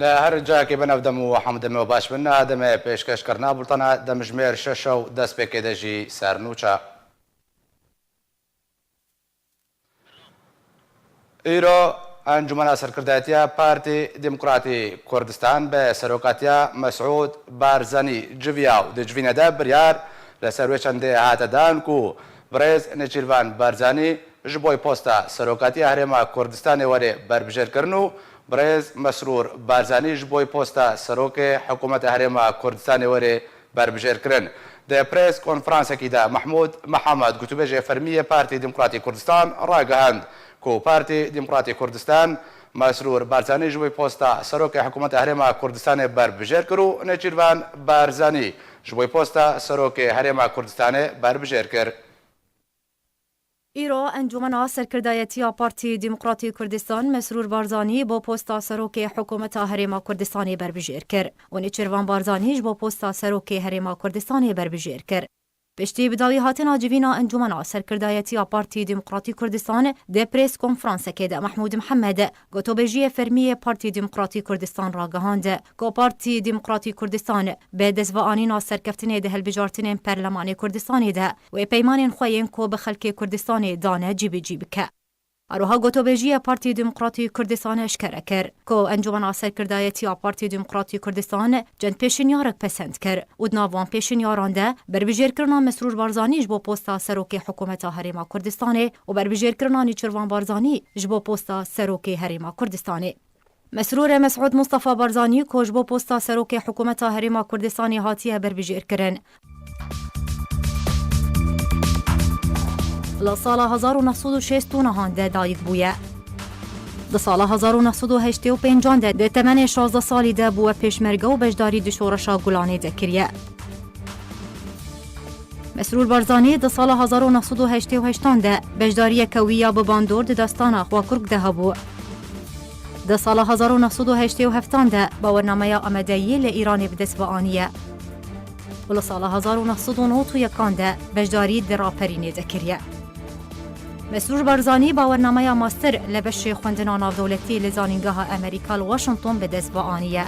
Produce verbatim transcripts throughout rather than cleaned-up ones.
Li her cihekê bi navdem û hemdemê û baş bin, navdemê pêşkêşkirina bultana demjimêr şeş û destpêkê de jî sernûça. Îro Encûmena Serkirdayetiya Partî Demokratî Kurdistan bi serokatiya Mesûd Barzanî civiya û di civînê de biryar li ser wê çendê hate dan ku birêz Nêçîrvan Barzanî ji bo posta serokatiya Herêma Kurdistanê were berbijêrkirin û birêz Mesrûr Barzanî ji bo posta serokê Hikûmeta Herêma Kurdistanê were berbijêrkirin. Di prês konferansekî de Mehmûd Mihemed, gotûbêjê fermî yê Partî Demokratî Kurdistan, ragihand ku Partî Demokratî Kurdistan Mesrûr Barzanî ji bo posta serokê Hikûmeta Herêma Kurdistanê berbijêr kir û Nêçîrvan Barzanî ji bo posta serokê Herêma Kurdistanê berbijêr kir. Îro Encûmena Serkirdayetiya Partî Demokratî Kurdistan Mesrûr Barzanî bo posta serokê Hikûmeta Herêma Kurdistanê berbijêr kir û Nêçîrvan Barzanî ji bo posta serokê Herêma Kurdistanê berbijêr kir. Piştî bi dawî hatina civîna Encûmena Serkirdayetiya Partî Demokratî Kurdistan di prês konferansekê de Mehmûd Mihemed, gotûbêjiyê fermî yê Partî Demokratî Kurdistan ragihand ku Partî Demokratî Kurdistan bi destveanîna serkeftinê di hilbijartinên perlemanê Kurdistanê de wê peymanên xwe yên ku bi xelkê Kurdistanê dane cîbicî bike. Her wiha gotûbêjiyê Partî Demokratî Kurdistan eşkere kir ku Encûmena Serkirdayetiya Partî Demokratî Kurdistan çend pêşinyarek pesend kir û di nav wan pêşinyaran de berbijêrkirina Mesrûr Barzanî ji bo posta serokê Hikûmeta Herêma Kurdistanê û berbijêrkirina Nêçîrvan Barzanî ji bo posta serokê Herêma Kurdistanê. Mesrûrê Mesûd Mustafa Barzanî ku ji bo posta serokê Hikûmeta Herêma Kurdistanê hatiye berbijêrkirin, li sala hezar û neh sed û şêst û nehan de dayik bûye. Di sala hezar û neh sed û heştê û pêncan de di temenê şazdeh salî de bûye pêşmerge û beşdarî di Şoreşa Gulanê de kiriye. Mesrûr Barzanî di sala hezar û neh sed û heştê û heştan de beşdariyeke wî ya bi bandor di destana Xwakurk de hebû. Di sala hezar û neh sed û heştê û heftan de bawernameya amadeyiyê li Îranê bi dest ve aniye û li sala hezar û neh sed û nod û yekan de beşdarî di raperînê de kiriye. Mesrûr Barzanî bawernameya master li beşê xwendina navdewletî li Zanîngeha Amerîka li Washington bi dest ve aniye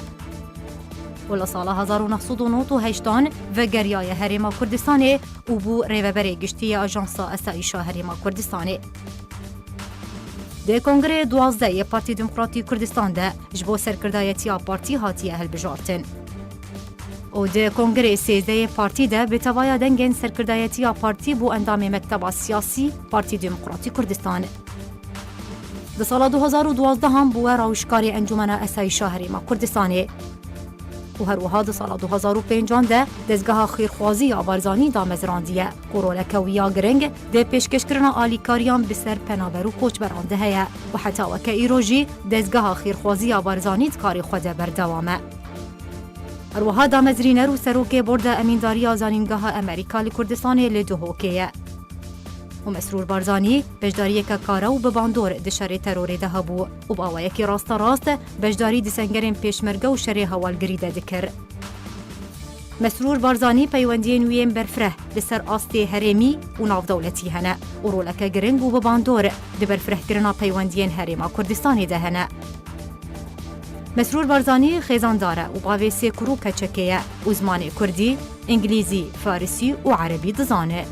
û li sala hezar û neh sed û nod û heştan vegeriyaye Herêma Kurdistanê û bû rêveberê giştî yê Ajansa Asayîşa Herêma Kurdistanê. Di Kongreyê duwazdeh yê Partî Demokratî Kurdistan de ji bo serkirdayetiya partî hatiye hilbijartin. Û di Kongreyê sêzdeh yê partî de bi tevaya dengên serkirdayetiya partî bû endamê Mekteba Siyasî Partî Demokratî Kurdistan. Di sala du hezar û duwazdeh an bûye rawişkarê Encûmena Asayîşa Herêma Kurdistanê. Û her wiha di sala du hezar û pêncan de dezgeha xêrxwazî ya Barzanî damezrandiye ku roleke wî ya giring di pêşkêşkirina alîkariyan bi ser penaber û koçberan de heye û heta weke îro jî dezgeha xêrxwazî ya Barzanî di karê xwe de berdewam e. Her wiha damezrîner û serokê Borda Emîndariya Zanîngeha Amerîka li Kurdistanê li Duhokê ye. Û Mesrûr Barzanî beşdariyeke kare û bi bandor di şerê terorê de hebû û bi awayekî rasterast beşdarî di sengerên pêşmerge û şerê hewalgirî de dikir. Mesrûr Barzanî peywendiyên wî yên berfireh li ser astê herêmî û navdewletî hene û roleke giring û bi bandor di berfirehkirina peywendiyên Herêma Kurdistanê de hene. Mesrûr Barzanî xêzandar e û bavê sê kur û keçekê ye û zimanê kurdî, îngilîzî, farisî û erebî dizane.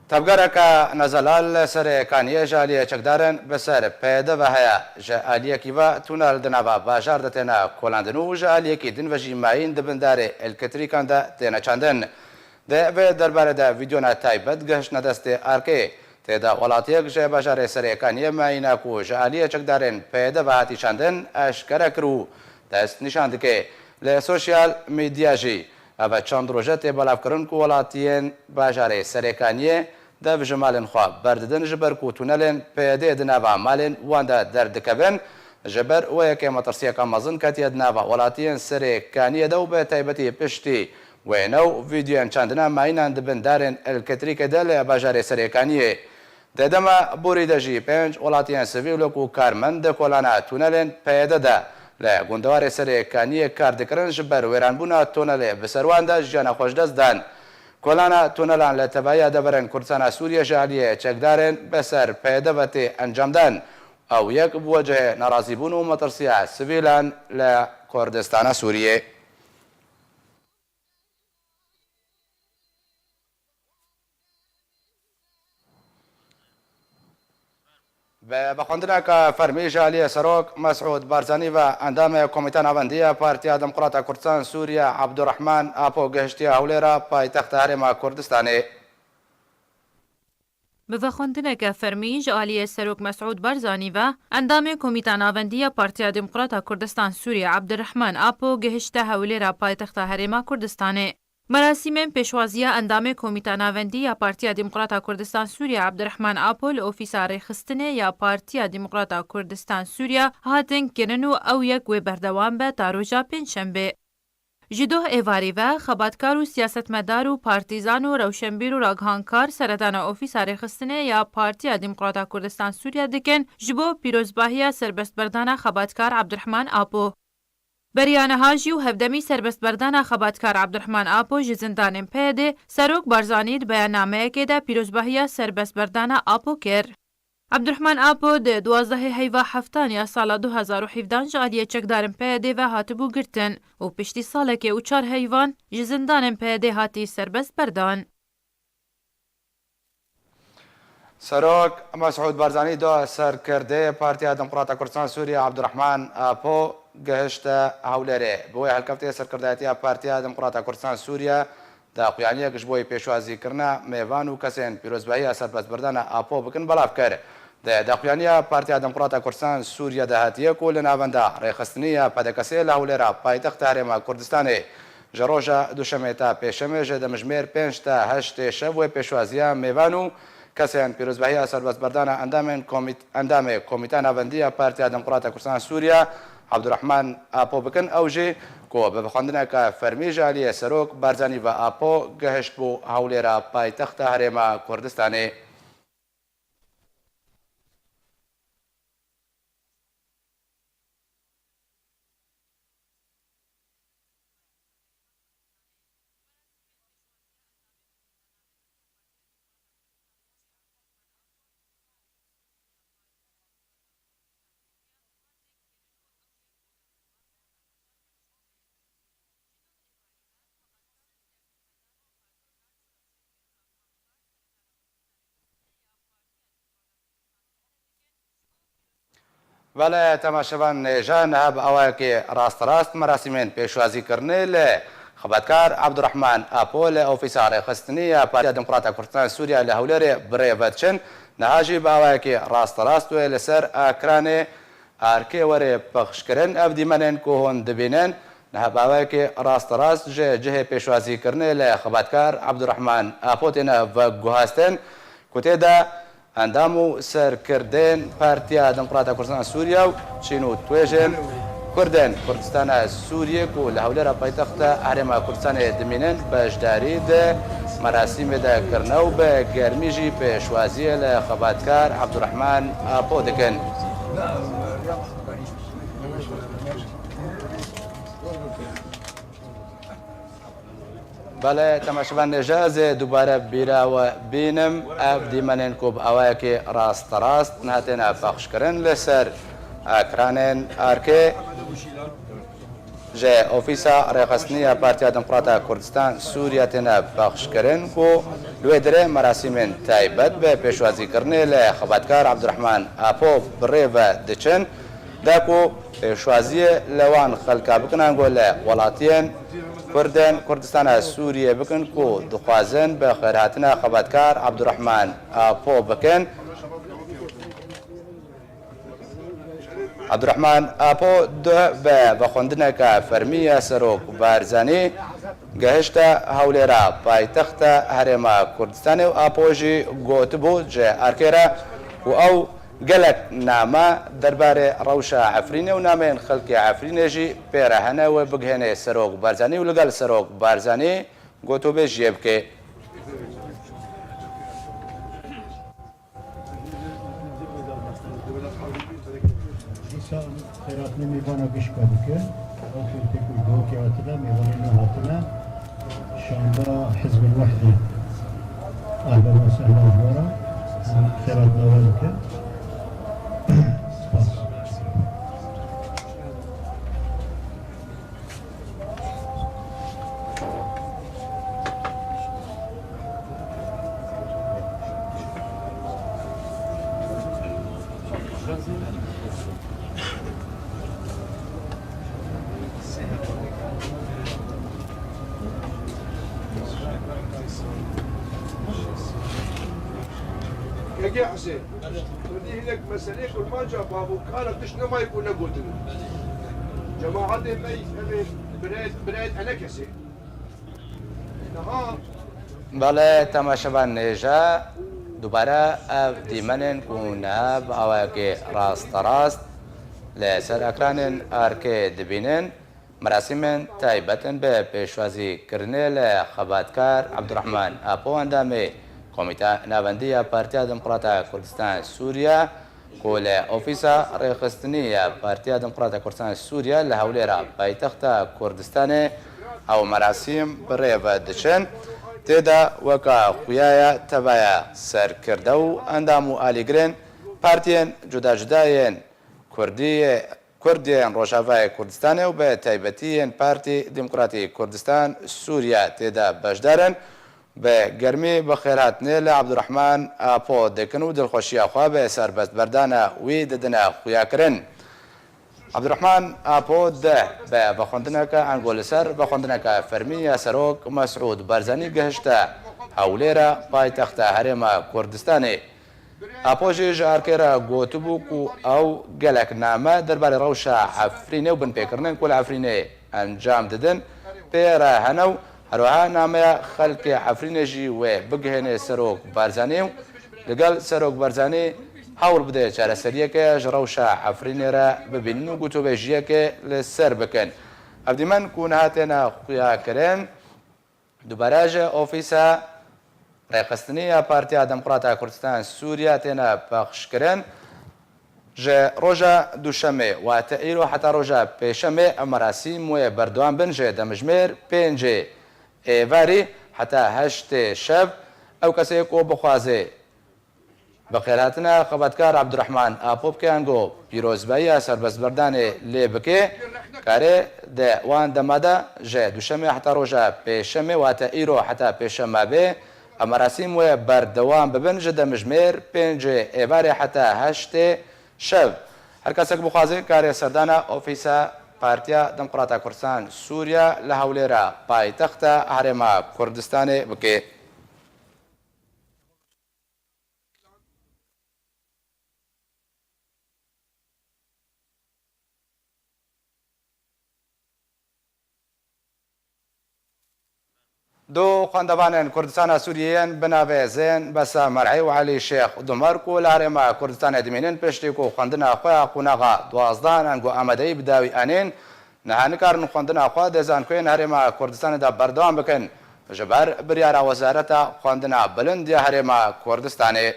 Tevgereke nezelal li Serê Kaniyê ji aliyê çekdaran bi ser P D ve heye. Ji aliyekî ve tunel di nava bajar de têne kolandin û ji aliyekî din ve jî mayîn di bin darê elektrîkan de têne çandin. Di vê derbarê de vîdyona taybet gihiştine destê erkê. Tê de welatiyek ji bajarê Serê Kaniyê mayîna ku ji aliyê çekdarên P D ve hatî çandin eşkere kir û dest nîşan dike. Li sosyal medya jî ev çend roj e tê belavkirin ku welatiyên bajarê Serê Kaniyê dev ji malên xwe berdidin, ji ber ku tunelên P D di nava malên wan de derdikevin. Ji ber wê yekê metirsiyeke mezin ketiye di nava welatiyên Serê Kaniyê de û bi taybetî piştî wêne û vîdyoyên çandina mayînan di bin darên elektrîkê de li bajarê Serê Kaniyê. Di dema borî de jî pênc welatiyên sivîl wekû karmend di kolana tunelên P D de li gundewarê Serê Kaniyê kar dikirin, ji ber wêranbûna tunelê bi ser wan de jiyana xwe ji dest dan. Kolana tunelan li tevahiya deverên Kurdistana Sûriye ji aliyê çekdarên bi ser P D V tê encamdan. Ew yek bi wecihê nerazîbûn û metirsiya sivîlan li Kurdistana Sûriye. Bi vexwendineke fermî ji aliyê Serok Mesûd Barzanî ve endamê Komîta Navendî ya Partiya Demokrata Kurdistan Sûriye Abdurrahman Apo gihiştiye Hewlêra paytexta Herêma Kurdistanê. Bi vexwendineke fermî ji aliyê Serok Mesûd Barzanî ve endamê Komîta Navendî ya Partiya Demokrata Kurdistan Sûriye Abdurrahman Apo gihişte Hewlêra paytexta Herêma Kurdistanê. Merasîmên pêşwaziya endamê Komîta Navendî ya Partiya Demokrata Kurdistan Sûriye Abdurrahman Apo li ofîsa rêxistinê ya Partiya Demokrata Kurdistan Sûriye hatin kirin û ew yek wê berdewam be ta roja Pêncşembê. Ji doh êvarî ve xebatkar û siyasetmedar û partîzan û rewşenbîr û ragihankar seredana ofîsa rêxistinê ya Partiya Demokrata Kurdistan Sûriye dikin ji bo pîrozbahiya serbestberdana xebatkar Abdurrahman Apo. Beriya niha jî û hevdemî serbestberdana xebatkar Abdurrahman Apo ji zindanên P Y D'ê, Serok Barzanî di beyannameyekê de pîrozbahiya serbestberdana Apo kir. Abdurrahman Apo di duwazdehê heyva heftan ya sala du hezar û hevdehan ji aliyê çekdarên P Y D'ê ve hatibû girtin û piştî salekê û çar heyvan ji zindanên P Y D'ê hatî serbest berdan. Serok Mesûd Barzanî da serkirdê Partiya Demokrata Kurdistan Sûriye Abdurrahman Apo gihişte Hewlêrê. Bi wê helkeftê serkirdayetiya Partiya Demokrata Kurdistan Sûriye daxuyaniyek ji bo pêşwazîkirina mêvan û kesên pîrozbahiya serbestberdana Apo bikin belav kir. Di daxuyaniya Partiya Demokrata Kurdistan Sûriye de hatiye ku li navenda rêxistinî ya P D K S'ê li Hewlêra paytexta Herêma Kurdistanê ji roja Duşemê ta Pêşemê ji demjimêr pênc ta heştê şev wê pêşwaziya mêvan û kesên pîrozbahiya serbestberdana endamên komît-, endamê Komîta Navendî ya Partiya Demokrata Kurdistan Sûriye Abdurrahman Apo bikin, ew jî ku bi vexwendineke fermî ji aliyê Serok Barzanî ve Apo gihişt bû Hewlêra paytexta Herêma Kurdistanê. Belê temaşevan, nêja niha bi awayekî rasterast merasîmên pêşwazîkirinê li xebatkar Abdurrahman Apo li ofîsa rêxistinî ya Partiya Demokrata Kurdistan Sûriye li Hewlêrê bi rê ve diçin. Niha jî bi awayekî rasterast wê li ser ekranê arkê were pexşkirin. Ev dîmenên ku hûn dibînin, niha bi awayekî rasterast ji cihê pêşwazîkirinê li xebatkar Abdurrahman Apo têne veguhastin, ku tê de endam û serkirdên Partiya Demokrata Kurdistan Sûriye û çîn û tuêjên Kurdên Kurdistana Sûriyê ku li Hewlêra paytexta Herêma Kurdistanê dimînin, beşdarî di merasîmê de kirine û bi germî jî pêşwaziyê li xebatkar Abdurrahman Apo dikin. Belê, temaşevan, nêja ez ê dubare bîra we bînim. Ev dîmenên ku bi awayekî rasterast niha têne pexşkirin li ser ekranên arkê ji ofîsa rêxistinî ya Partiya Demokrata Kurdistan Sûriye têne pexşkirin ku li wê derê merasîmên taybet bi pêşwazîkirinê li xebatkar Abdurrahman Apo bi rê ve diçin. Da ku pêşwaziyê li wan xelka bikin, ango li welatiyên Kurdên Kurdistana Sûriyê bikin ku dixwazin bi xêrhatina xebatkar Abdurrahman Apo bikin. Abdurrahman Apo duh bi vexwendineke fermî ya Serok Barzanî gehişte Hewlêra, paytexta Herêma Kurdistanê û Apo jî gotibû ji arkê re ku ew gelek name derbarê rewşa Efrînê û nameyên xelkê Efrînê jî pê re hene wê bigihênê Serok Barzanî û li gel Serok Barzanî gotûbêjiyê bike. Dîsa xêrhatinê mêvana gişka dike. Ew ku têkil dihokê hatine, mêvanê nû hatine. Şanda Hizb وحدي. أهلا وسهلا جوارا. خيرات نوالك. سباس. Kekê Hesê, tu dî hinek meselê kurmanca bavûkana tişt nemayî ku negotin. Cemaetê me yî, em ê birayet, birayet enekesê. Niha Belê, temaşevan nêje, dubare ev dîmenên ku niha bi awayekê rasterast li ser ekranên arkê dibînin, merasîmên taybet in bi pêşwazîkirinê li xebatkar Abdurrahman Apo, endamê Komîta Navendî ya Partiya Demokrata Kurdistan Sûriye, ku li ofîsa rêxistinî ya Partiya Demokrata Kurdistan Sûriye li Hewlêra paytexta Kurdistanê ew merasîm bi rê ve diçin. Tê de weka xuya ya tevaya serkirde û endam û alîgirên partiyên cuda cuda yên Kurdî, Kurd yên Rojavayê Kurdistanê û bi taybetî yên Partî Demokratî Kurdistan Sûriye tê de beşdar in. Bi germî bi xêrhatinê li Abdurrahman Apo dikin û dilxweşiya xwe bi serbestberdana wî didine xuyakirin. Abdurrahman Apo deh bi vexwendineke ango li ser vexwendineke fermî ya Serok Mesûd Barzanî gihişte Hewlêra paytexta Herêma Kurdistanê. Apo jî ji arkê re gotibû ku ew gelek name derbarê rewşa Efrînê û binpêkirinên ku li Efrînê encam didin pê re hene û herwiha nameya xelkê Efrînê jî wê bigihêne Serok Barzanî û li gel Serok Barzanî hewl bide çareseriyeke ji rewşa Efrînê re bibînin û gotûbêjiyekê li ser bikin. Ev dîmen ku niha têne xuyakirin, dubare ji ofîsa rêxistinî ya Partiya Demokrata Kurdistan Sûriye têne pexşkirin. Ji roja Duşemê, wate îro heta roja Pêşemê, ev merasîm wê berdewam bin ji demjimêr pêncê êvarî heta heştê şev. Ew kesê ku bixwaze bi xêrhatina xebatkar Abdurrahman Apo bike ango pîrozbayiya serbestberdanê lê bike, kare di wan dema de ji Duşemê heta roja Pêşemê, wate îro heta Pêşemabê, ev merasîm wê berdewam bibin ji demjimêr pêncê êvarê heta heştê şev. Her kesek bixwaze kare serdana ofîsa Partiya Demokrata Kurdistan Sûriye li Hewlêra paytexta Herêma Kurdistanê bike. Du xwendevanên Kurdistana Sûriyê yên bi navê Zên Besa Mer'î û Elî Şêx Dumer ku li Herêma Kurdistanê dimînin, piştî ku xwendina xwe ya qonaxa duwazdan ango amadeyî bi dawî anîn, niha nikarin xwendina xwe di zankoyên Herêma Kurdistanê de berdewam bikin. Ji ber biryara Wezareta Xwendina Bilind ya Herêma Kurdistanê.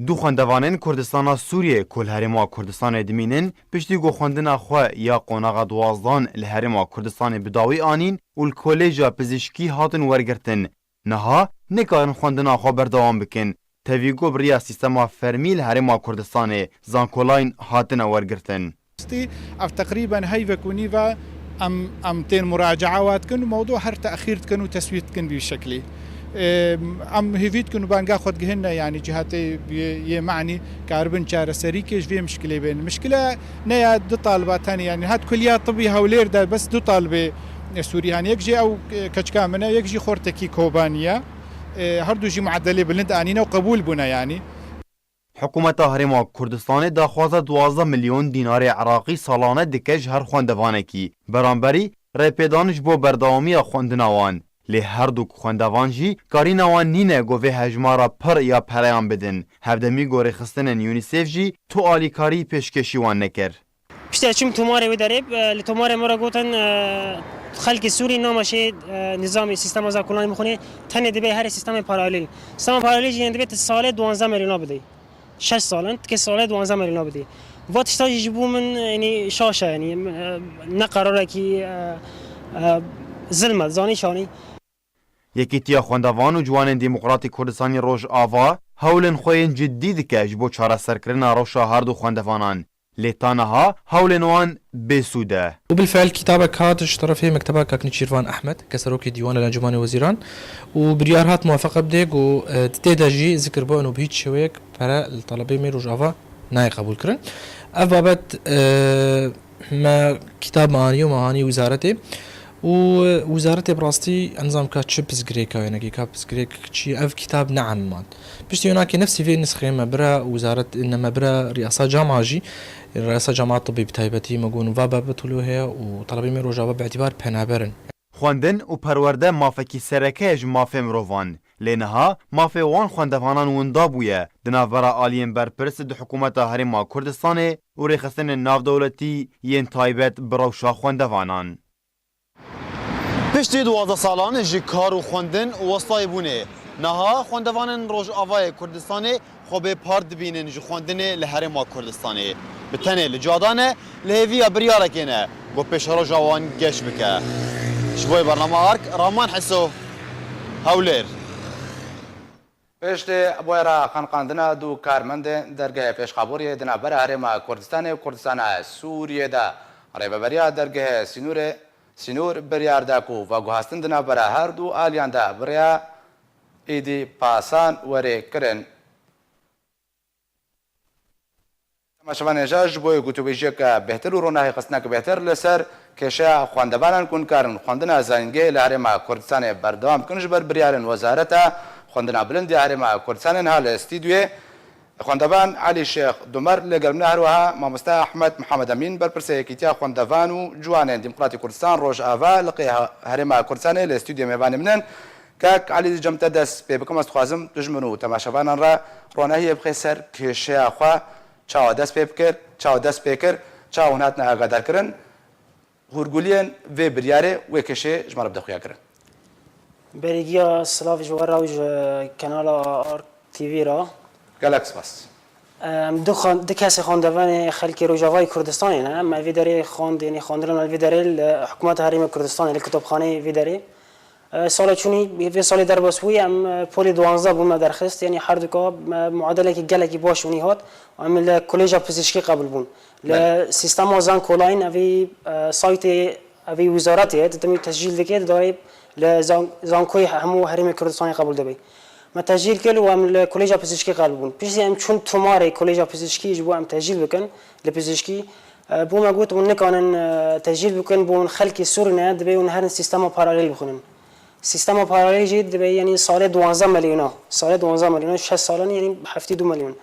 Du xwendevanên Kurdistana Sûriyê ku li Herêma Kurdistanê dimînin, piştî ku xwendina xwe ya qonaxa duwazdan li Herêma Kurdistanê bi dawî anîn û li Kolêja Pizîşkî hatin wergirtin, niha nikarin xwendina xwe berdewam bikin, tevî ku bi riya sîstema fermî li Herêma Kurdistanê zankolayên hatine wergirtin. Rastî, ev teqrîben heyvek û nîv e em, em tên muracaa wa dikin û mewdû her texîr dikin û teswît dikin bi vî şeklî. Ê, em hêvî dikin û banga xwe digihîne, yanî cihatê yê, yê me'nî karibin çareserîkê ji vê mişkilê bên. Mişkile ne ya du taliba tenê, yanî hat kuliya tibî Hewlêr de bes du talibê Sûrî hene. Yek jî ew, e, keçika min e, yek jî xortekî Kobanî ye. E, her du jî muedelê bilind anîne û qebûl bûne, yanî. Hikûmeta Herêma Kurdistanê daxwaza duwazdeh milyon dînarê Iraqî salane dike ji her xwendevanekî, beramberî rêpêdan ji bo berdewamiya xwendina wan. Lê her du xwendevan jî karîna wan nîne ku vê hejmara pir ya pereyan bidin. Hevdemî ku rêxistinên UNICEF jî tu alîkarî pêşkêşî wan nekir. Piştî ez çûm tomarê wê derê, e, li tomarê me re gotin, e, xelkê Sûrî nameşê, e, nizamê sîstema zakolanê bixwîne, tenê dibe herê sîstemê paralel. Sîstema paralel jî, yanî, dibe tu salê duwazdeh milyon bidî. Şeş sal in, tu salê duwazdeh milyon bidî. Va tişta jî ji bo min, yanî, şaş e, yanî, e, ne qerarekî, e, Zilm e, zanî şanî. Yekîtiya Xwendevan û Ciwanên Demokratîk Kurdistanê Rojava hewlên xwe yên ciddî dike ji bo çareserkirina rewşa her du xwendevanan. Lê ta niha hewlên wan bêsûd e. û bilfeel kitabek hat ji terefê mekteba Kak Nêçîrvan Ehmed, ke serokê dîwana li Encûmanê Wezîran, û biryar hat muwefeqe bidê ku, e, di tê de jî zikir bû û bi hîç şêweyek pere li talebê me Rojava nayê qebûlkirin. Ev babet, e, me kitab me aniye û me aniye wîzaretê. Û, e, wîzaretê bi rastî ez nizam ka çi pirsgirêka wê, neke ka pirsgirêk çi ye, ev kitab ne em man. Piştî wê nakê nefsî vê nisxê me bira wîzaret, ne me bira riyasa cama jî, riyasa cama tibî bi taybetî me got va babet wilo heye û talebê me Rojava bi îtîbar penaber in. Xwendin û perwerde mafekî sereke ye ji mafê mirovan. Lê niha mafê wan xwendevanan winda bûye di navbera aliyên berpirs di hikûmeta Herêma Kurdistanê û rêxistinên navdewletî yên taybet bi rewşa xwendevanan. Piştî duwazdeh salan ji kar û xwendin westayî bûnê, niha xwendevanên Rojavayê Kurdistanê xwe bê par dibînin ji xwendinê li Herêma Kurdistanê. Bi tenê li cihada ne, li hêviya biryarekê ne ku pêşeroja wan geş bike. Ji bo bernama Ark, Raman Heso, Hewlêr. Piştî bûyera xeniqandina du karmendên dergehê pêşxaboriyê di navbera Herêma Kurdistanê û Kurdistana Sûriyê de, rêveberiya dergehê sînorê, sînor biryar da ku veguhastin di navbera her du aliyan de bi rêya Îdî Pasan were kirin. Temaşevanên hêja, ji bo gotûbêjiyeke bêhtir û ronahî xistineke bêhtir li ser kêşeya xwendevanan ku nikarin xwendina zanîngehê li Herêma Kurdistanê berdewam bikin, ji ber biryarên Wezareta Xwendina Bilind ya Herêma Kurdistanê niha li stûdyoyê xwendevan Elî Şêx Dumer li gel min e, her wiha mamoste Ehmed Mihemed Emîn, berpirsê Yekîtiya Xwendevan û Ciwanên Demokratîk Kurdistan Rojava li qê Herêma Kurdistanê li stûdyoyê mêvanê min in. Kak Elî, cem te dest pê bikim, ez dixwazim tu ji min û temaşevanan re ronahiyê bixê ser kêşeya xwe, çawa dest pê bikir, çawa dest pê kir, çawa hûn hatine agadarkirin, hûrguliyên vê biryarê, wê kêşeyê ji me re bide xuyakirin. Berî giya silav ji we re û ji kanala Ark T V re. Gelek spas. Em du xan-, du kesê xwendevanê xelkê Rojavayê Kurdistanê ne. Me vê derê xwend, yanî xwendina me vê derê li hikûmeta Herêma Kurdistanê, li kitobxaneyê vê derê. E, sala çûnî, vê salê derbas bûyî, em, e, polê duwazdeh bûn me derxist, yanî herduka me muadelekî gelekî baş ûnî hat. Em li Koleja Pizîşkî qebûl bûn. Li Belê. Sîstema Zankolayîn evî, e, saytê evî wizaretê ye, di demî tescîl dike, di darê li zan-, zankoyê hemû herêmê Kurdistanê qebûl dibe. Me tescîl kir û em li Koleja Pizîşkî qebûl bûn. Piştî em çûn tomarê Koleja Pizîşkî ji bo em tescîl bikin li pizîşkî. E, bo me got, hûn nikanin, e, tescîl bikin, bo hûn xelkê Sûrî ne, divê hûn herin sîstema paralel bixwînin. Sîstema paralel jî divê, yanî salê duwazdeh milyona, salê duwazdeh milyona, şeş salan, yanî heftê du milyon.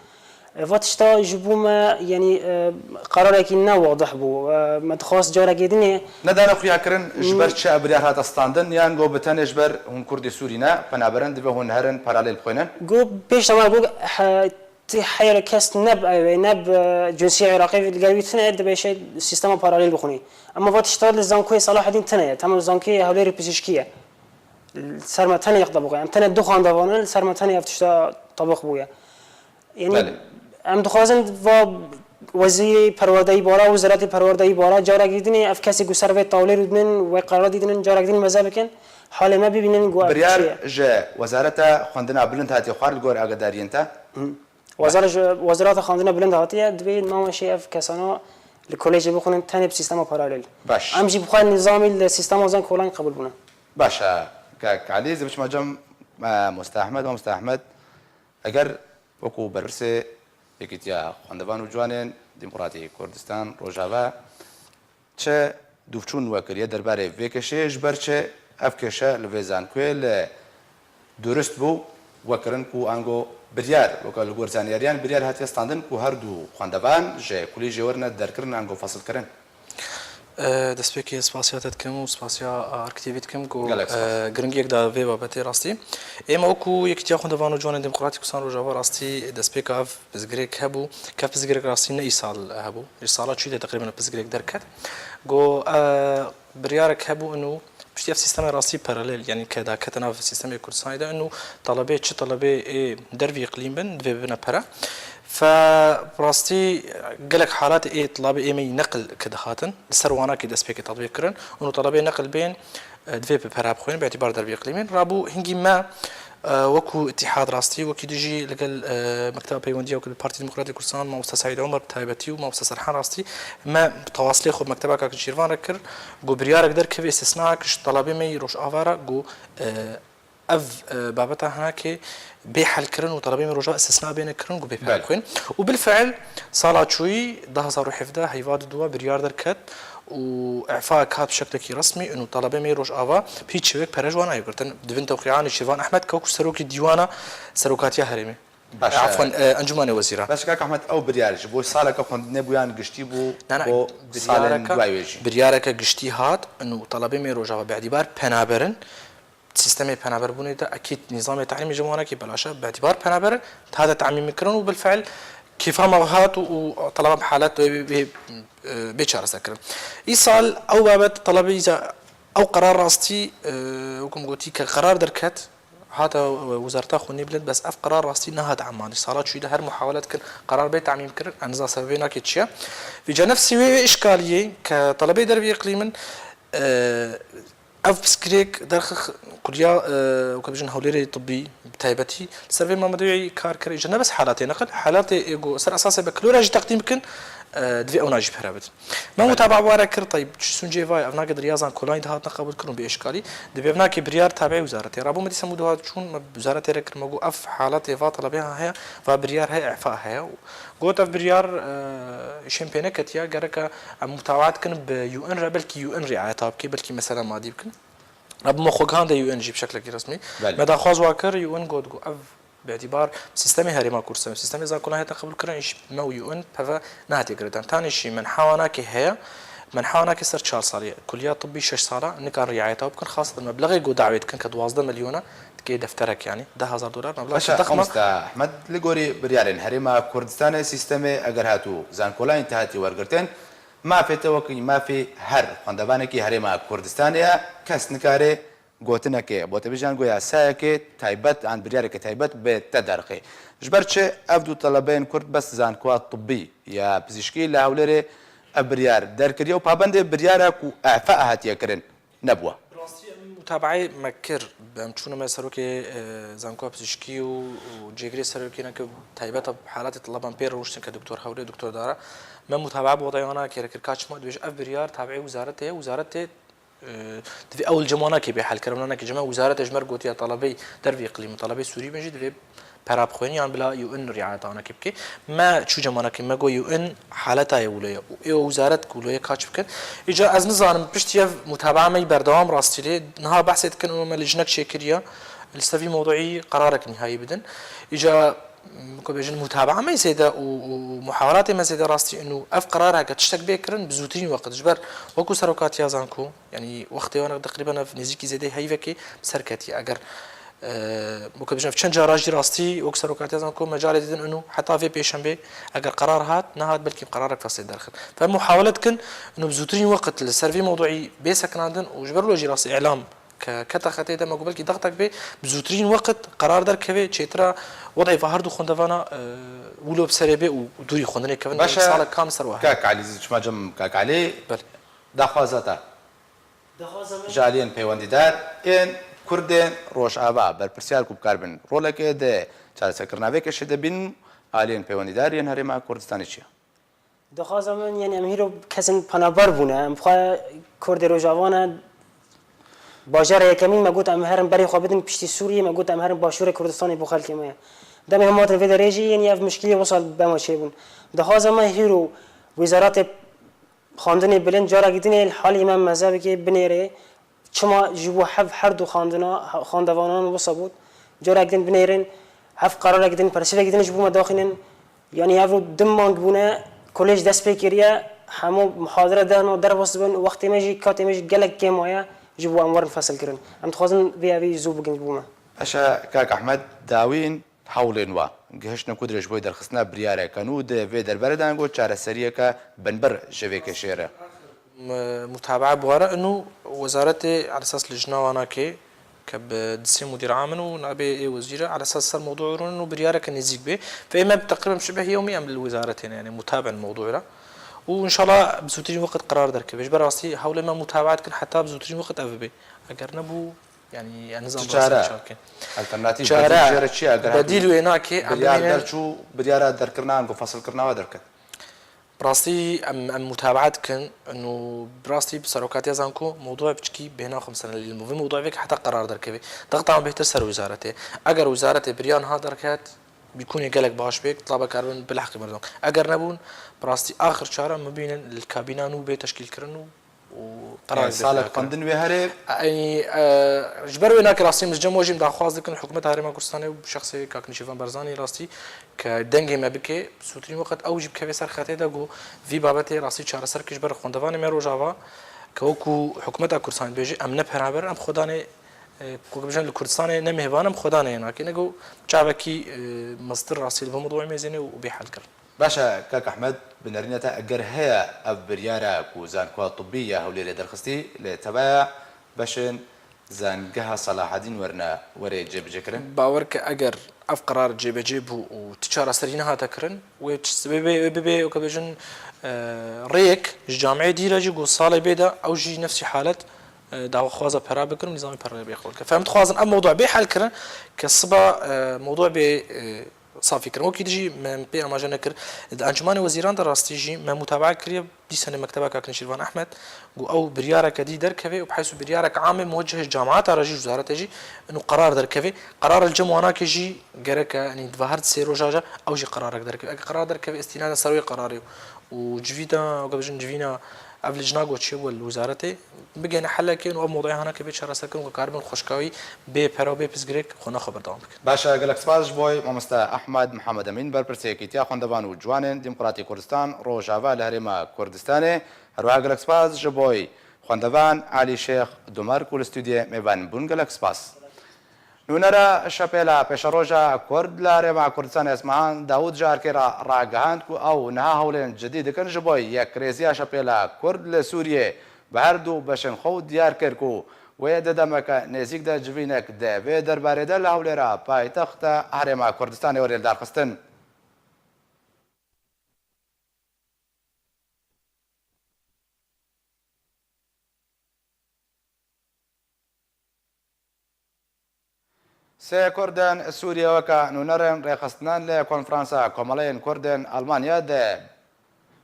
E, va tişta ji bo me, yanî, e, qerarekî ne wadih bû. E, me dixwast carekê dinê. Nedane xuyakirin ji ber çi ev biryar hate standin, yan got bi tenê ji ber hûn Kurdê Sûrî ne, penaberin, divê hûn herin paralel bixwînin? Got, pêş de me got, he, Ti heya kes ne bi ew e, ne bi, e, cinsiyê Iraqê li gel wî tune ye, dibe şey sîstema paralel bixwînî. Ema va tişta li zankoyê Selahedîn tune ye. Tamam, zankoyê Hewlêrê Pizîşkî ye. Ser me tenê tebiq e. Em tenê du xwendevan in, li ser me tenê ev tişta tebiq bûye. Yanî Belê. Em dixwazin va wezîrê perwerdeyî bara, wizaretê perwerdeyî bara, carekî dinê ev kesê ku ser vê tawlê rûdinin, wê qerara dîdinin, carekî din meze bikin, halê me bibînin ku ev çi ye. Biryar ji Wezareta Xwendina Bilind hatiye xwar li gor agadariyên te? Hı. Wezara ji, Wezareta Xwendina Bilind hatiye, divê mamoşê ev kesana li kolejê bixwînin tenê bi sîstema paralel. Baş. Em jî bi xwe nizamî li sîstema Zankolayîn qebûl bûne. Baş e, kak Elî, ez ê biçime cem, e, Musta Ehmed, Musta Ehmed, eger wekû berpirsê Yekîtiya Xwendevan û Ciwanên Demokratîk Kurdistan Rojava, Çi dûvçûn we kiriye derbarê vê kêşeyê, ji ber çi ev kêşe li vê zankoyê li durist bû we kirin ku ango biryar, weke li gor zanyariyan biryar hatiye standin ku her du xwendevan ji kulîjê werine derkirin ango fesilkirin? E, destpêkê spasiya te dikim û spasiya Ark T V dikim ku, Gelek spas. E, giringiyek da vê babetê rastî. Ême wekû Yekîtiya Xwendevan û Ciwanên Demokratîk Kurdistan Rojava rastî destpêka ev pirsgirêk hebû, ke pirsgirêk rastî ne îsal hebû. Ji sala çûyî de teqrîben pirsgirêk derket. Got, e, biryarek hebû inu piştî ev sîstemê rastî paralel, yanî ke daketin nav sîstemê Kurdistanê de inu talebê çi talebê ê dervî îqlîm bin, divê bibine pere. Fe bi rastî gelek halatê ê tilabê ê me yî neqil ke dihatin, li ser wana kê destpêkê tatbîq kirin û tilabê neqil bên, e, divê bi pera bixwînin, bi îtîbar dervî îqlîmîn. Rabû hingî me, e, wekû îtîhad rastî, wekî dijî li gel, e, Mekteba Peywendiya wekî li Partî Demokratîk Kurdistan, Mamoste Seîd Omer bi taybetî û Mamoste Serhan rastî, me bi tewasilê xwe bi Mekteba Kak Şîrvan re kir, ku biryarek derkeve îstisnayek ji tilabê me yî Rojava re, ku, e, ev, e, babeta hinakê bê helkirin û telebê min roja istisna bêne kirin ku bê pere Belê. Xwîn. Û bilfiil sala çûyî du hezar û hevdeh heyva diduwa biryar derket û îfa kat bi şeklekî resmî û telebê min Rojava hiç çewek pere ji wan nayê girtin. Divin tewqîanê Şêvan Ehmed ke wekû serokê dîwana serokatiya herêmê. Baş e. Afwan, e, Encûmanê Wezîran. Baş e, kak Ehmed, ew biryar ji bo saleke xwendinê bû yan giştî bû Na, na, bo salên biryareke, duayê jî? Biryareke giştî hat û telebê min Rojava bi îtîbar penaberin. Sîstemê penaberbûnê de ekîd nîzamê te'lîmê ji wanekî belaş e, bi îtîbar penaberin, hate te'mîmkirin û bilfiil kêfa me hat û, û teleba bi halet wê, wê, wê, e, bê çareserkirin. Îsal ew babet telebê îza ew qerar rastî, e, wekû min gotî ke qerar derket, hate, e, wezareta xwendinê bilind, bes ev qerar rastî nehat emanî. Sala çûyî de her muhawele dikin qerar bê te'mîmkirin, ez niza sebebê nake çi ye. Vîca nefsî wê, wê îşkaliyê ke telebê dervî îqlîmin, e, Ev pirsgirêk derxist kuliya, e, weke bijin hewlêrê tibbî bi taybetî li ser vê mamedewî kar kir. Îja ne bes halatê neqil, halatê ê ku ser esasê beklora jî teqdîm bikin, e, divê ewna jî pere bidin. Me Belê. Mutaba were kir, tayb, çi suncê vay, ev nake di riya zankolanî de hatine qebûl kirin bi êşkalî, divê ev nake biryar tabi'ê wizaretê. Rabû me dîsa mû dihat çûn, me wizaretê re kir, me got ev halatê va telebê heye, va biryar heye, îfa heye. Got ev biryar, e, îşên pê neketiye, gereke em mutabaat kin bi U N re, belkî U N riayeta bike, belkî mesela madî bikin. Rabû me xwe gihande U N jî bi şeklekî resmî. Belê. Me daxwaz wa kir, U N got, got ev bi îtîbar sîstemê Herêma Kurdistan, sîstemê zankolan hate qebûl kirin, îş me û U N peve nehatiye girêdan. Tanî jî menha wanakê heye, menha wanakê ser çar salî ye. Kuliya tibbî şeş sala, nikan riayeta bikin, xaseten meblexê got dawê dikin ke duwazdeh milyona, dikê defterek, yanî deh hezar dolar, meblex Paşa, dex me. Mamoste Ehmed, li gorî biryarên Herêma Kurdistanê sîstemê eger hatû zankolayên te hatî wergirtin, mafê te wekî mafê her xwendevanekî Herêma Kurdistanê ye, kes nikare gotinekê bo te bijan go yasayekê taybet an biryareke taybet bi te derxê. Ji ber çi ev du telebeyên Kurd bes zankoa tibbî ya pizîşkî li Hewlêrê ev biryar derkiriye û pabendê biryara ku îfa hatiye kirin nebûwe. Bi rastî em mutabaeyê me kir, em çûne me serokê, e, zankoa pizîşkî û, û cêgirê serokê neke taybeta halatê tilaban pê rûniştin ke doktor Hewlê, doktor Dara. Me mutabaa bi wedayê wana kê re kir, ka çima dibêje ev biryar tabi'ê wizaretê ye, wizaretê, e, divê ewil cem wana kê bê helkirin, wana kê cem wizaretê ji me gotiya talebey dervî iqlîm û talebey Sûrî bin jî divê pera bixwînin yan bila U N riayeta wana kê bike. Me çû cem wana kê, me got U N haleta ye wilo ye. Û ê wizaret ku wilo ye kaç bikin. Îca ez nizanim piştî ev mutabaa me yî berdewam rastî lê niha behsê dikin û me lijnek çêkiriye. Li ser vî mewduî qerarek nihayî bidin. Îca, ku bêjin mutabaa me zêde û, û muhawalatê me zêde rastî in û ev qerar heke tiştek bê kirin bi zûtirîn weqt. Ji ber wekû serokatiya zanko, yanî wextê wan teqrîben ev nêzîkî zêdê heyvekê bi ser ketiye. Eger, e, weke bijin ev çend cara jî rastî wek serokatiya zanko mecalê didin û heta vê pêşembê eger qerar hat, nehat belkî qerarek fesê derxin. Ve muhawele dikin û bi zûtirîn weqt li ser vî mewduî bê sekinandin û ji ber wilo jî rastî îlam ke kete xetê de me got belkî dextek bê, bi zûtirîn weqt qerar derkeve, çêtira wed'ê va her du xwendevana, e, wilo bi serê bê û dûrî xwendinê kevin, Baş e, salek kam ser wa heye. Kak Elî, çima cem Kak Elî, Belê. Daxwaza te. Daxwaza me ji aliyên peywendîdar ên Kurdên Rojava berpirsiyar ku bikarbin rolekê di çareserkirina vê kêşê de bînin, aliyên peywendîdar yên Herêma Kurdistanê çi ye? Daxwaza min, yanî em hîro kesên penaber bûne. Em xwe Kurdê Rojava ne. Bajara yekemîn me got em herin berê xwe bidin piştî Sûriyê, me got em herin başûrê Kurdistanê bo xelkê me ye. Demê em hatin vê derê jî, yanî ev muşkilî wisa be me çêbûn. Daxwaza me hîro Wezareta Xwendinê Bilind carek dinê li halê me meze bike binêre. Çima ji bo hev her du xwendina, xwendevanan wisa bût? Carek din binêrin, hev qerarek din, persivek din ji bo me daxînin. Yanî ev du meng bûne, kolej dest pê kiriye, hemû muhadere dane, derbas dibin, wextê me jî, katê me jî gelek kêm maye, ji bo em werin fesilkirin. Em dixwazin vê evî zû bikin ji bo me. Baş e, kak Ehmed, dawîn hewlên we gihiştine ku dirêj bo derxistina biryareke nû di vê derbarê de ango çareseriyeke binbir ji vê kêşê re? M-, mutabaa bi were û wezaretê elesas lijna wana kê Ke bi di sê mudîr am in û nabê ê wezîr e, ala esas ser mewdû rûnin û biryareke nêzîk bê. Fe ê me teqrîben şibeh yewmî em li wizaretê ne, yanî mutabe in mewdû re. Û înşallah bi zûtirîn weqt qerar derkeve. Ji ber rastî hewlê me mutabaet kin heta bi zûtirîn weqt ev bibe. Eger nebû, yanî ez nizanim Çi rastî çare? çakin. Alternatîf Çare, bedîl jê re çi ye? Eger bedîl hemî wê nake, em biryar bimînin derçû, biryara derkirina ango fesilkirina we derket. Bi rastî em, em mutabaet dikin û bi rastî bi serokatiya zanko mewdûya piçkî bêhna xwe mesela lê li vê mewdûya vê heta qerar derkeve. Dexta em bêhtir ser wizaretê. Eger wizaretê biryar niha derket, bîkunê gelek baş bê, tlabe karibin bi lehqî merdom. Eger nebûn, bi rastî axir çare em bibînin li kabîna nû bê teşkîlkirin û û qerar Yani salek xwendin wê herê. Yanî, e, ji ber wê nake rastî min ji cem we jî em daxwaz dikin hikûmeta Herêma Kurdistanê û bi şexsê kak Nêçîrvan Barzanî rastî ke dengê me bike, bi zûtirîn weqt ew jî bikeve ser xetê de ku vî babetê rastî çareser bike ji ber xwendevanê me Rojava ke wekû hikûmeta Kurdistanê dibêje em ne penaber in, em xwedanê, e, ku bêjin li Kurdistanê ne mêvan in, em xwedanê yê nake, ne ku çavekî, e, mestir rastî li vê mewdûyê mêzêne û bê hel kirin. Baş e, kak Ehmed, bi nerîna te eger heye ev biryara ku zankoya tibbî ya Hewlêrê derxistî, li tebeya beşên zangeha Selahedîn werine, were cêbicêkirin? Bawer ke eger ev qerar cêbecê bû û ti çareserî nehate kirin, wê çi, wê bê, wê bibê, weke bêjin, e, rêyek ji camiyê dî re jî ku salê bê de ew jî nefsî halet, e, daxwaza pera bikin û nîzamê pera bê xwe bike. Fe em dixwazin ev mewdû bê hel kirin ke siba, e, mewdû bê, e, safî kirin. Wekî dijî me pê amaje nekir. Di Encûmenê Wezîran de rastî jî me mutabae kiriye, dîsa li mekteba kak Nêçîrvan Ehmed, ku ew biryareke dî derkeve û bi heysu biryarek am e muweceh ji cemaeta re jî, ji wezarete jî, û qerar derkeve. Qerar li cem wanakê jî gereke, yanî di va her sê roja jî ew jî qerarek derkeve. Eger qerar derkeve, îstînaden ser wê qerarê û civîna, weke bêjin civîna ev licna ku çêbû li wezaretê, bigihîne helekê û ev mewdûya hanakê bê çareserkirin ku karibin xweşkawî bê pere û bê pirsgirêk xwena xwe berdewam bikin. Baş e, gelek spas ji bo mamoste Ehmed Mihemed Emîn, berpirsê Yekîtiya Xwendevan û Ciwanên Demokratî Kurdistan Rojava li Herêma Kurdistanê. Her wiha gelek spas ji bo xwendevan Elî Şêx Dumer ku li stûdyoyê mêvan bûn. Gelek spas. Nûnera Şepêla Pêşeroja Kurd li Herêma Kurdistanê Esmehan Dawûd ji erkê re ragihand ku ew niha hewlên cidî dikin ji bo yekrêziya Şepêla Kurd li Sûriyê bi her du beşên xwe û diyar kir ku wê di demeke nêzîk de civînek di vê derbarê de li Hewlêra paytexta Herêma Kurdistanê were lidarxistin. Sê Kurdên Sûriye weke nûnerên rêxistinan li Konferansa Komeleyên Kurdên Almanya de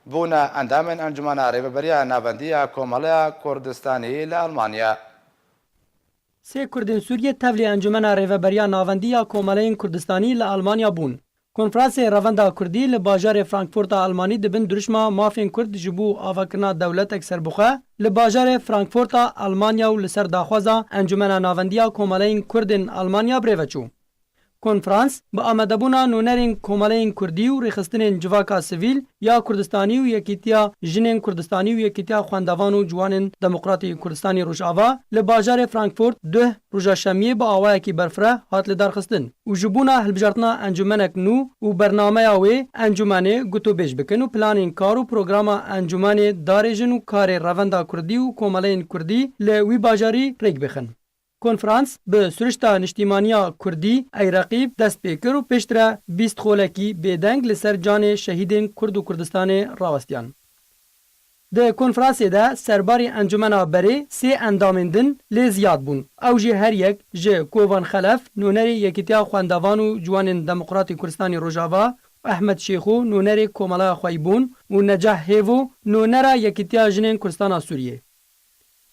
bûne endamên Encûmena Rêveberiya Navendî ya Komeleya Kurdistanî li Almanya. Sê Kurdên Sûriye tevlî Encûmena Rêveberiya Navendî ya Komeleyên Kurdistanî li Almanya bûn. Konferansê Revenda Kurdî li bajarê Frankfurta Almanî di bin dirûşma mafên Kurd ji bo avakirina dewletek serbixwe li bajarê Frankfurta Almanya û li ser daxwaza Encûmena Navendî ya Komeleyên Kurdên Almanya bi rê ve çû. Konferans bi amadebûna nûnerên Komeleyên Kurdî û rêxistinên civaka sivîl ya Kurdistanî û Yekîtiya Jinên Kurdistanî û Yekîtiya Xwendevan û Ciwanên Demokratî Kurdistanî Rojava li bajarê Frankfurt duh roja Şemiyê bi awayekî berfireh hat lidarxistin û ji bona hilbijartina encûmenek nû û bernameya wê encûmenê gotûbêj bikin û planên kar û programa encûmenê darêjin û karê Revenda Kurdî û Komeleyên Kurdî li wî bajarî rêk bixin. Konferans bi Sirişta Niştîmaniya Kurdî, Eyreqîb, dest pê kir û pêştre bîst xolekî bêdeng li ser canê şehîdên Kurd û Kurdistanê rawestiyan. Di konferansê de serbarê encûmena berê sê endamên din lê ziyad bûn. Ew jî her yek ji Kovan Xelef, nûnerê Yekîtiya Xwendevan û Ciwanên Demokratî Kurdistanê Rojava, Ehmed Şêxo, nûnerê Komeleya Xweybûn û Necah Hêvo, nûnera Yekîtiya Jinên Kurdistana Sûriyê.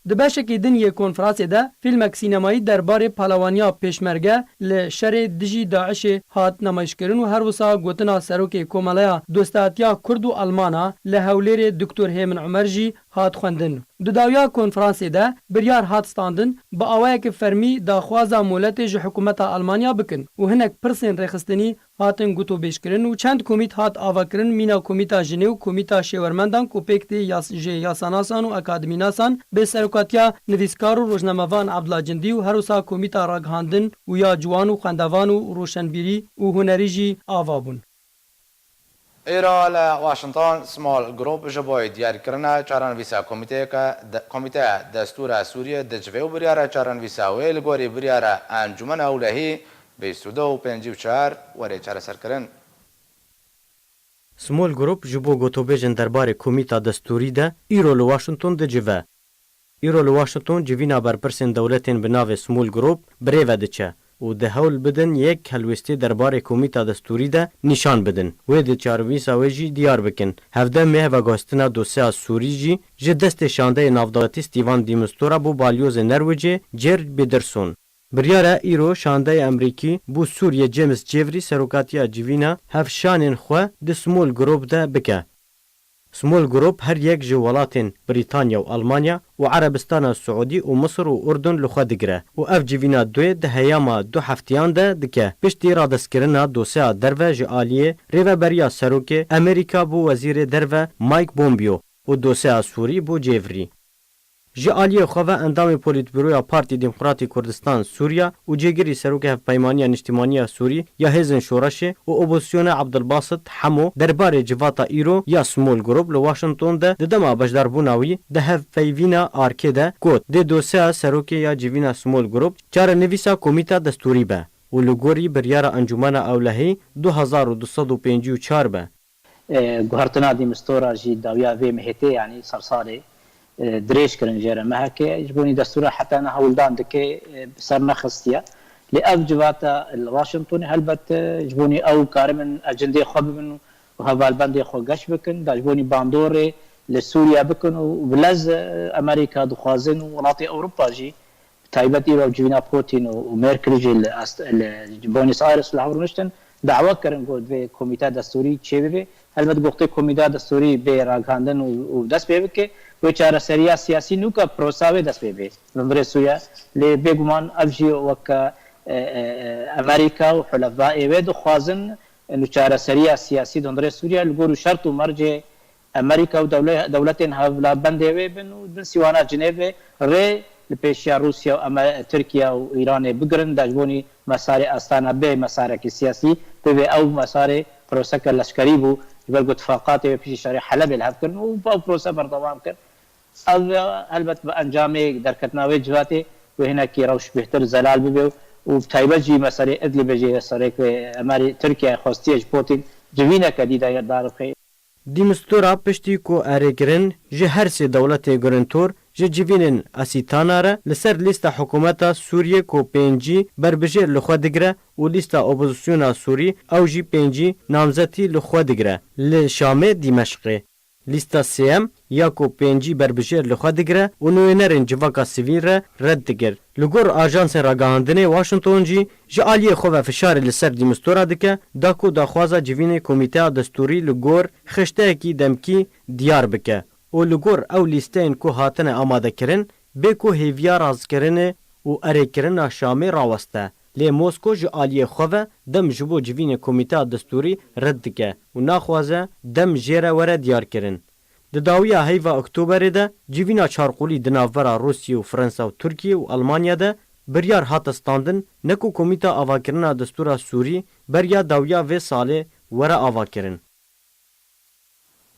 Di beşekî din yê konferansê de fîlmek sînemayî derbarê palewaniya Pêşmerge li şerê dijî DAIŞê hat nemayîşkirin û her wisa gotina Serokê Komeleya Dostatiya Kurd û Almana li Hewlêrê Doktor Hêmin Umer jî hat xwendin. Di dawiya konferansê de biryar hat standin, bi awayeke fermî daxwaza moletê ji hikûmeta Almanya bikin û hinek pirsên rêxistinî hatin gotûbêjkirin û çend komît hat avakirin, mîna Komîta Jinê û Komîta Şêwermendan ku pêk tê yas-, ji yasanasan û akademînasan bi serokatiya nivîskar û rojnamevan Abdullah Cindî û her wisa Komîta Ragihandin û ya Ciwan û Xwendevan û Roşenbîrî û Hunerî jî ava bûn. Îro li Washington Small Group ji bo diyarkirina çarenivîsa komîteyeke de, Komîteya Destûra Sûriyê dicive û biryara çarenivîsa wê li gorî biryara Encûmena Ewlehî bîst û du û pêncî û çar were çareserkirin. Small Group ji bo gotobêjên derbarê Komîta Destûrî de îro li Washington dicive. Îro li Washington civîna berpirsên dewletên bi navê Small Group bi rê ve diçe û di hewl bidin yek helwêstê derbarê Komîta Destûrî de nîşan bidin. Wê di çarenivîsa wê jî diyar bikin. Hevdeh meh veguhestina dosyeya Sûrî jî ji destê şandeyê navdewletî Stephen de Mistura bo balyozê Nerwicê George Pedersen. Biryara îro şandeyê Amerîkî bo Sûriyê James Jeffrey serokatiya civîna hevşanên xwe di Small Group de bike. Small Group her yek ji welatên Brîtanya û Almanya û Erebistana Siûdî û Misir û Urdun li xwe digire û ev civîna duê di heyama du heftiyan de dike. Piştî radestkirina dosyeya derve ji aliyê Rêveberiya Serokê Amerîka bo Wezîrê Derve Mike Pompeo û dosyeya Sûrî bo Jeffrey. Ji aliyê xwe ve endamê Polîtbûroya Partî Demokratî Kurdistan Sûriya û cêgirî Serokê Hevpeymaniya Niştîmaniya Sûrî ya Hêzên Şoreşê û Opozisyona Abdulbasit Hemo derbarê civata îro ya Small Group li Washington de di dema beşdarbûna wî di hevpeyvîna arkê de got, dê dosyeya serokê ya civîna Small Group çarenivîsa Komîta Destûrî be û li gorî biryara Encûmena Ewlehî du hezar û du sed û pêncî û çar be. E, guhertina Dîmistora jî dawiya vê mehê tê, yanî sersalê, e, dirêj kirin jê re mehekê. Ji bo nî destûra heta niha hewldan dike, e, bi ser nexistiye. Lê ev civata li Washingtonê helbet, e, ji bo nî ew karibin ecindê xwe bibin û hevalbendê xwe geş bikin, da ji bo nî bandorê li Sûriye bikin û bi lez, e, Amerîka dixwazin û welatê Ewropa jî Bi taybet îro civîna Putin û, û Merkel jî li Est-, li Buenos Aires li hev rûniştin, dawa kirin ku divê komîte destûrî çêbibe. Helbet goxtê komîte destûrî bê ragihandin û, û dest pê bike, wê çareseriya siyasî nûka prosa wê dest pê bê li hundirê Sûriye. Lê bêguman ev jî weke, e, e, e, Amerîka û hulefayê wê dixwazin, e, çareseriya siyasî di hundirê Sûriye li gor û şert û mercê Amerîka û dewle-, dewletên hevla bendê wê bin û bin sîwana Cinêvê rê li pêşiya Rûsya û Eme-, Tirkiye û Îranê bigirin, da ji bo nî mesarê Astana bê mesarekî siyasî, divê ew mesarê proseke leşkerî bû, ji ber ku tifaqatê wê piştî şerê Helebê li hev kirin û ew prose berdewam kir. Ev helbet bi encamê derketina wê civatê wê hinekî rewş bêhtir zelal bibe û, û bi taybet jî meselê Idlibê jî serek wê Emerî Tirkiye xwestiye ji Putin civîneke dî de darixê. Dîmistura piştî ku erêkirin ji her sê dewletê girintor ji civînên Asîtana re li ser lîsta hikûmeta Sûriyê ku pêncî berbijêr li xwe digire û lîsta opozisyona Sûrî ew jî pêncî namzetî li xwe digire li Şamê Dîmeşqê. Lîsta sêyem ya ku pêncî berbijêr li xwe digire û nûnerên civaka sivîl re red dikir. Li gor ajansên ragihandinê Washington jî ji aliyê xwe ve fişarê li ser Dîmistora dike, da ku daxwaza civînê komîteya destûrî li gor xişteyekî demkî diyar bike û li gor ew lîsteyên ku hatine amadekirin, bê ku hêviya razkirinê û erêkirina Şamê raweste. Lê Mosko ji aliyê xwe ve dem ji bo civînê komîteya destûrî red dike û naxwaze dem jê re were diyarkirin. Di dawiya heyva Oktoberê de civîna çarqulî di navbera Rûsya û Fransa û Tirkiye û Almanya de biryar hate standin, ne ku Komîta Avakirina Destûra Sûrî beriya dawiya vê salê were avakirin.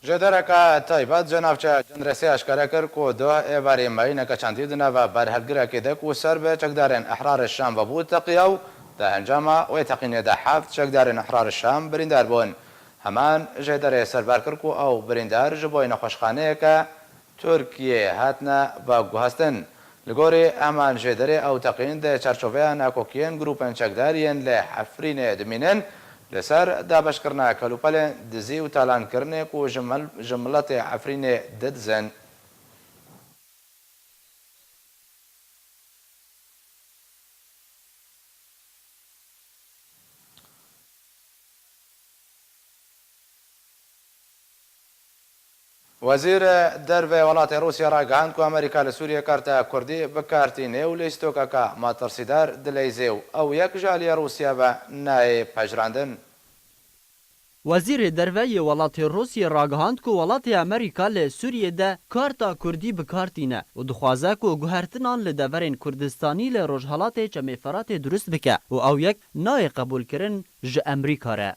Jêdereke taybet ji navçeya Cinresê aşkere kir ku duh êvarî mayîneke çandî di nava berhevgirekê de ku ser bi çekdarên Ehrar Şam vebû teqiya û di encama wê teqînê de heft çekdarên Ehrar Şam birîndar bûn. Heman jêderê serber kir ku ew birîndar ji bo nexweşxaneyeke Tirkiyeyê hatine veguhestin. Li gorî heman jêderê ew teqîn di çarçoveya nakokiyên grûpên çekdar yên li Efrînê dimînin, li ser dabeşkirina kelûpelên dizî û talankirinê ku ji mil-, ji miletê Efrînê didizin. Wezîr Derve welatê Rûsya ragihand ku Amerîka li Sûriyê karta Kurdî bi kar tîne û lîstokeke metirsîdar dileyzê û ew yek ji aliyê Rûsya ve nayê pejirandin. Wezîrê Derve yê welatê Rûsiyê ragihand ku welatê Amerîka li Sûriyê de karta Kurdî bi kar tîne û dixwaze ku guhertinan li deverên Kurdistanî li Rojhelatê Çemê Feratê durust bike û ew yek nayê qebûlkirin ji Amerîka re.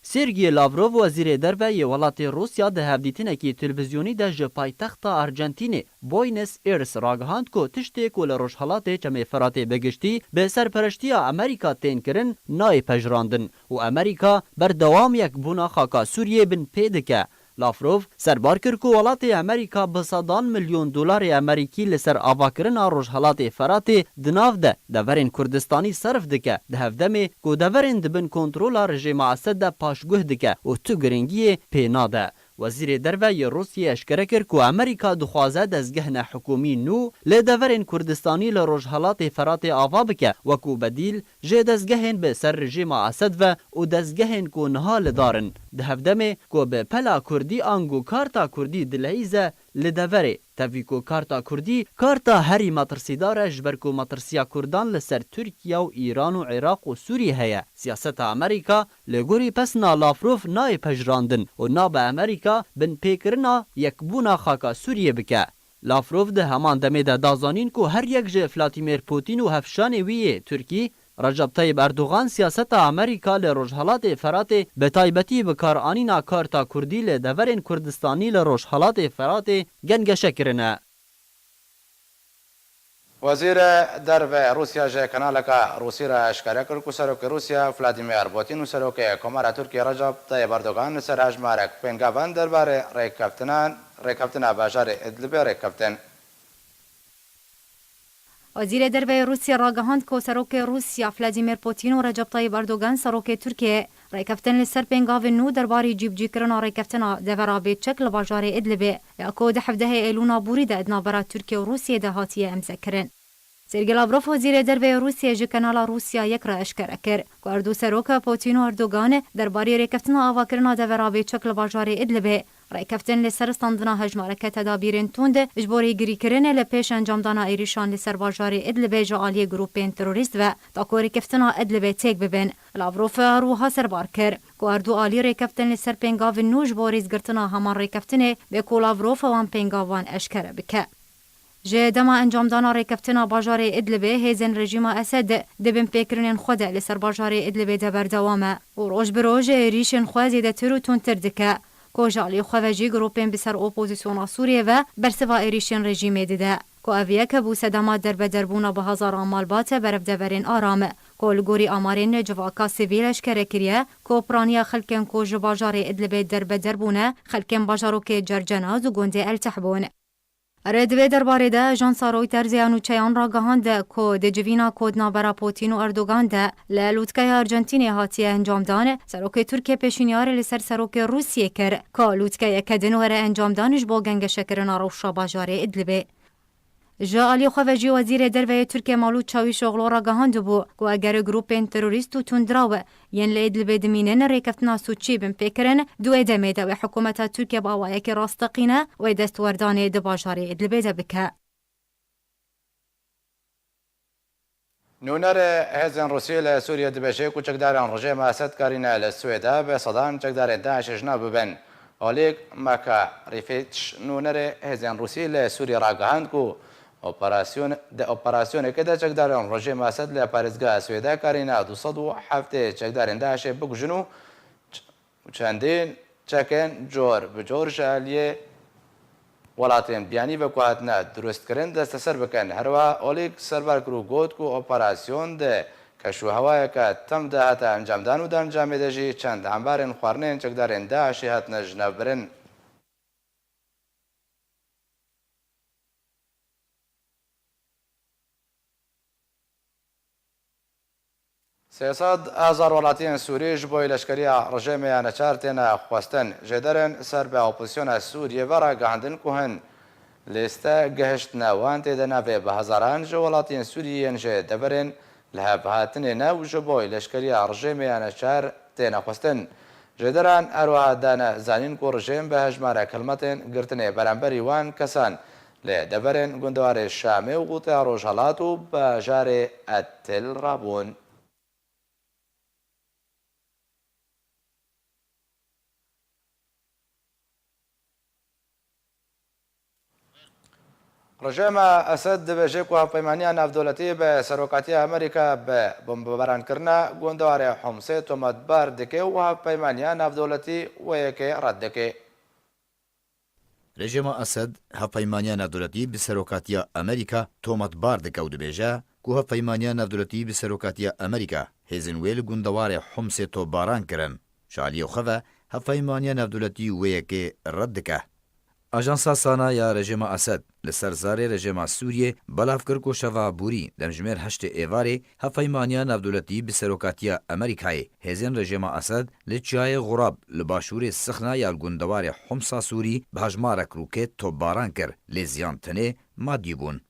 Sergî Lavrov, wezîrê derve yê welatê Rûsya, di hevdîtinekî televîzyonî de ji paytexta Arjantînê, Buenos Aires, ragihand ku tiştê ku li Rojhelatê Çemê Firatê bi giştî bi serpereştiya Amerîka tên kirin, nayê pejirandin û Amerîka berdewam yekbûna xaka Sûriyê bin pê dike. Lavrov serbar kir ku welatê Amerîka bi sedan milyon dolarê Amerîkî li ser avakirina Rojhelatê Feratê di nav de deverên Kurdistanî serf dike, di hevdemê ku deverên di bin kontrola rejîma Esed de paşguh dike û tu girîngiyê pê nade. Wezîrê Derve yê Rûsiyê eşkere kir ku Amerîka dixwaze dezgehne hikûmî nû li deverên Kurdistanî li Rojhelatê Feratê ava bike, wekû bedîl ji dezgehên bi ser rejîma Esed ve û dezgehên ku niha li dar in, di hevdemê ku bi pela kurdî ango karta kurdî dileyîze li deverê, tevî ku karta kurdî karta herî metirsîdar e, ji ber ku metirsiya kurdan li ser Tirkiye û Îran û Iraq û Sûriyê heye. Siyaseta Amerîka li gorî pesna Lavrov nayê pejirandin û nabe Amerîka binpêkirina yekbûna xaka Sûriyê bike. Lavrov di heman demê de da zanîn ku her yek ji Vladimir Putin û hevşanê wî yê Tirkî, Recep Tayyip Erdogan, siyaseta Amerîka li Rojhelatê Feratê, bi taybetî bikaranîna karta kurdî li deverên Kurdistanî li Rojhelatê Feratê gengeşe kirine. Wezîrê Derve Rûsya ji kanaleka Rûsî re eşkere kir ku Serokê Rûsya Vladimir Putin û Serokê Komara Tirkiyê Recep Tayyip Erdogan li ser hejmarek pêngavan derbarê rêkeftinan, rêkeftina bajarê Idlibê rêkeftin. Wezîrê Derve yê Rûsya ragihand ku Serokê Rûsya Vladimir Putin û Recep Tayyip Erdogan, Serokê Tirkiyê, rêkeftin li ser pêngavên nû derbarî cîbicîkirina rêkeftina devera bêçek li bajarê Idlibê, ya ku di hevdehê Êlûna borî de di navbera Tirkiye û Rûsiyê de hatiye îmzekirin. Sergey Lavrov, wezîrê derve yê Rûsiyê, ji kanala Rûsya Yek re eşkere kir ku her du serok Putin û Erdogan derbarî rêkeftina avakirina devera bêçek li bajarê Idlibê, rêkeftin li ser standina hejmareke tedabîrên tund ji bo rêgirîkirinê li pêş encamdana êrîşan li ser bajarê Idlibê ji aliyê grûpên terorîst ve, ta ku rêkeftina Idlibê têk bibin. Lavrov her wiha serbar kir ku her du alî rêkeftin li ser pêngavên nû ji bo rêzgirtina heman rêkeftinê, bê ku Lavrov wan pêngavan eşkere bike. Ji dema encamdana rêkeftina bajarê Idlibê, hêzên rejîma Esed di binpêkirinên xwe de li ser bajarê Idlibê de berdewam e û roj bi roj êrîşên xwe zêdetir û tundtir dike, ku ji alî xwe ve jî grûpên bi ser opozîsyona Sûriyê ve bersiva êrîşên rejîmê dide, ku ev yek bû sedema derbederbûna bi hezaran malbat berevdeverên aram, ku li gorî amarên civaka sivîl eşkere kiriye, ku piraniya xelkên ku ji bajarê Idlibê derbeder bûne, xelkên bajarokê Cercenaz û gundê El Teih bûn. Erê, di vê derbarê de ajansa Reuters ya nûçeyan ragihand ku di civîna ku di navbera Putin û Erdogan de li lûtkeya Arjantînê hatiye encamdan, Serokê Tirkiyê pêşniyarê li ser Serokê Rûsiyê kir ku lûtkeyeke din were encamdan ji bo gengeşekirina rewşa bajarê Idlibê. Ji alî xwe ve jî Wezîrê Derve yê Tirkiyê Mevlût Çavîşoglu ragihandibû ku eger grûpên terorîst û tundraw yên li Idlibê dimînin rêkeftina sûcî bin pêkirin, di wê demê de wê hikûmeta Tirkiye bi awayekî rasteqîne wê destwerdanê di bajarê Idlibê de bike. Nûnerê hêzên Rûsî li Sûriyê dibêje ku çekdarên rejîma Esed karîne li Swêde bi sedan çekdarên DAIŞê ji nav bibin. Oleg Makarifîç, nûnerê hêzên Rûsî li Sûriyê ragihand ku operasyon, di operasyonekê de çekdarên rejîma Esed li parêzgeha Swêde karîne du sed û heftê çekdarên DAIŞê bikujin û û çendîn çekên cor bi cor ji aliyê welatên biyanî ve ku hatine dirustkirin desteser bikin. Herwiha Olîg serbar kir û got ku operasyon di keşûhewayeke tim de hate encamdan û di encamê de jî çend embarên xwarinên çekdarên DAIŞê hatine jinavbirin. Sê sed hezar welatiyên Sûrî ji bo leşkeriya rejîmê ya neçar têne xwestin. Jêderên ser bi opozisyona Sûriyê ve ragihandin ku hin lîste gihiştine, wan tê de navê bi hezaran ji welatiyên Sûrî yên ji deverên li hev hatinê ne û ji bo leşkeriya rejîmê ya neçar têne xwestin. Jêderan her wiha dane zanîn ku rejîm bi hejmarek hilmetên girtinê beramberî wan kesan li deverên gundewarê Şamê û Xûteya Rojhelat û bajarê Etil rabûn. Rejêma Esed dibêje ku hevpeymaniya navdewletî bi serokatiya Amerîka bi bombebarankirina gundewarê Homsê tometbar dike û hevpeymaniya navdewletî wê yekê red dike. Rejêma Esed hevpeymaniya navdewletî bi serokatiya Amerîka tometbar dike û dibêje ku hevpeymaniya navdewletî bi serokatiya Amerîka hêzên wê li gundewarê Homsê topbaran kirin. Ji aliyê xwe ve hevpeymaniya navdewletî wê yekê red dike. Ajansa Sana ya rejêma Esed li ser zarê rejêma Sûriyê belav kir ku şeva borî demjimêr heştê êvarê hevpeymaniya navdewletî bi serokatiya Amerîkayê hêzên rejêma Esed li çiyayê Xurab li başûrê Sixna ya li gundewarê Homsa Sûrî bi hejmarek rûket topbaran kir, lê ziyan tenê madî bûn.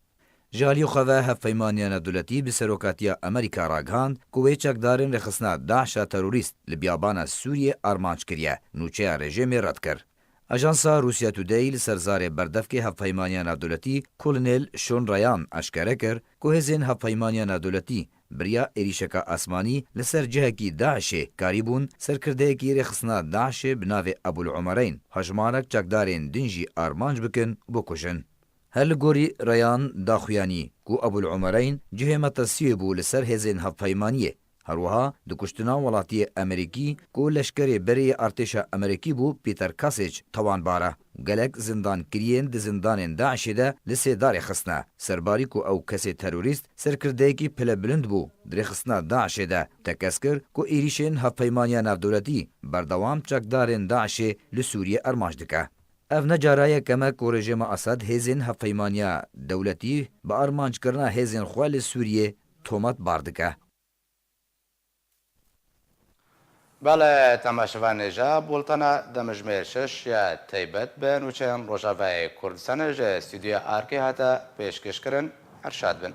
Ji aliyê xwe ve hevpeymaniya navdewletî bi serokatiya Amerîka ragihand ku wê çekdarên rêxistina DAIŞa terorîst li biyabana Sûriyê armanc kiriye, nûçeya rejêmê red kir. Ajansa Russia Today li ser zarê berdevkê hevpeymaniya navdewletî Kolonel Şon Rayan eşkere kir ku hêzên hevpeymaniya navdewletî bi riya êrîşeka asmanî li ser cihekî DAIŞê karîbûn serkirdeyekî rêxistina DAIŞê bi navê Ebul Umereyn hejmarek çekdarên din jî armanc bikin û bikujin. Her li gorî Rayan daxuyanî ku Ebul Umereyn cihê metirsiyê bû li ser hêzên hevpeymaniyê. Her wiha di kuştina welatiyê Amerîkî ku leşkerê berê yê artêşa Amerîkî bû, Peter Kasich, tawanbar e. Gelek zindankiriyên di zindanên DAIŞê de li sêdarê xistine. Serbarî ku ew kesê terorîst serkirdeyekî pilebilind bû di rêxistina DAIŞê de, tekez kir ku êrîşên hevpeymaniya navdewletî berdewam çekdarên DAIŞê li Sûriyê armanc dike. Ev ne cara yekem e ku rejêma Esad hêzên hevpeymaniya dewletî bi armanckirina hêzên xwe li Sûriyê tometbar dike. Belê, temaşevanê ja bultena demjimêr şeş ya taybet bi nûçeyên Rojavayê Kurdistanê ji stûdyoya Arkê hate pêşkêşkirin. Her şad bin.